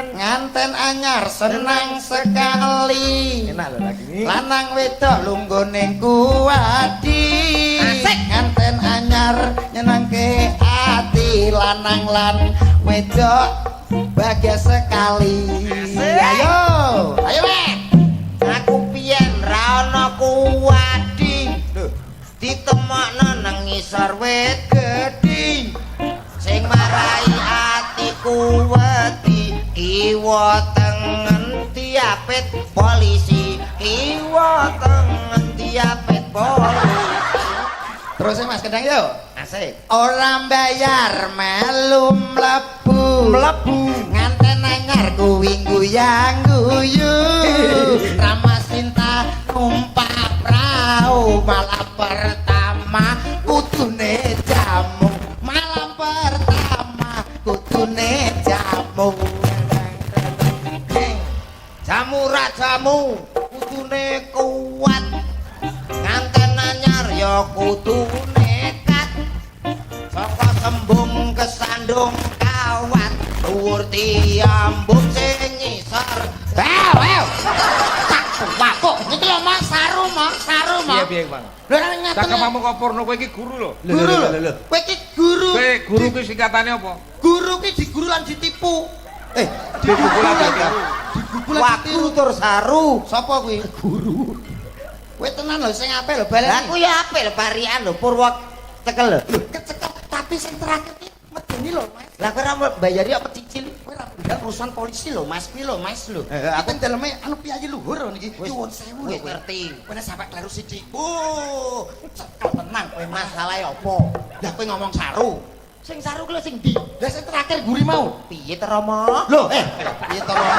tenan. Nganten anyar senang sekali. Enak lho lagi ini. Lanang wedok lungguh ning kuwadi. Asik. Nganten anyar nyenengke ati, lanang lan wedok bahagia sekali. Asik. Ayo, ayo, Mek. Aku piyen ra ana kuwadi. Lho, ditemokno nang ngisor wit Gedhi. Sing marai atiku wedi, kiwa tengen diapit polisi, kiwa tengen diapit polisi. Terus, Mas Kendang, yo. Asik. Ora bayar melu mlebu. Mlebu. Nganten anyar kuwi guyang guyu. Rama Sinta numpak prau, malam pertama kudune jamu. Malam pertama kudune jamu. Jamu ra jamu kudune kuat. Nganten anyar ya kudu nekat. Saka sembung kesandung kawat, dhuwur diambung sing ngisor. Ayo, ayo. Tak wapuk. Iki lho, Mas, saru, Mas, saru, Mas. Piye piye, Bang? Lho, ora ngaten. Cakepmu kok porno, kowe iki guru lho. Guru lho. Kowe iki guru. Kowe guru kuwi singkatane apa? Guru ki diguru lan ditipu. Eh, Digugu lan ditiru. Digugu lan Waku ditiru. tur saru. Sapa kuwi? Guru. Kowe tenan lho, sing apik lho baleni. Lah, aku ya apik lho, parikan lho, purwa cekel lho. Lho, kecekel, tapi sing terakhir ki medeni lho, Mas. Lah, kowe ora mau bayari apa cicil? Kowe ora bendal urusan polisi lho, Mas, kuwi lho, Mas lho. Eh, aku- Aku daleme anu piyayi luhur lho niki. Wis, Nyuwun sewu lho wis kowe. ngerti. Kowe nek sampe kleru sithik. Oh, cekel tenang kowe, Mas. Masalahe apa? Lah, kowe ngomong saru. Sing saru ku lho sing ndi? Lah, sing terakhir guri mau. Piye to, Rama? Lho, eh, piye to, Rama?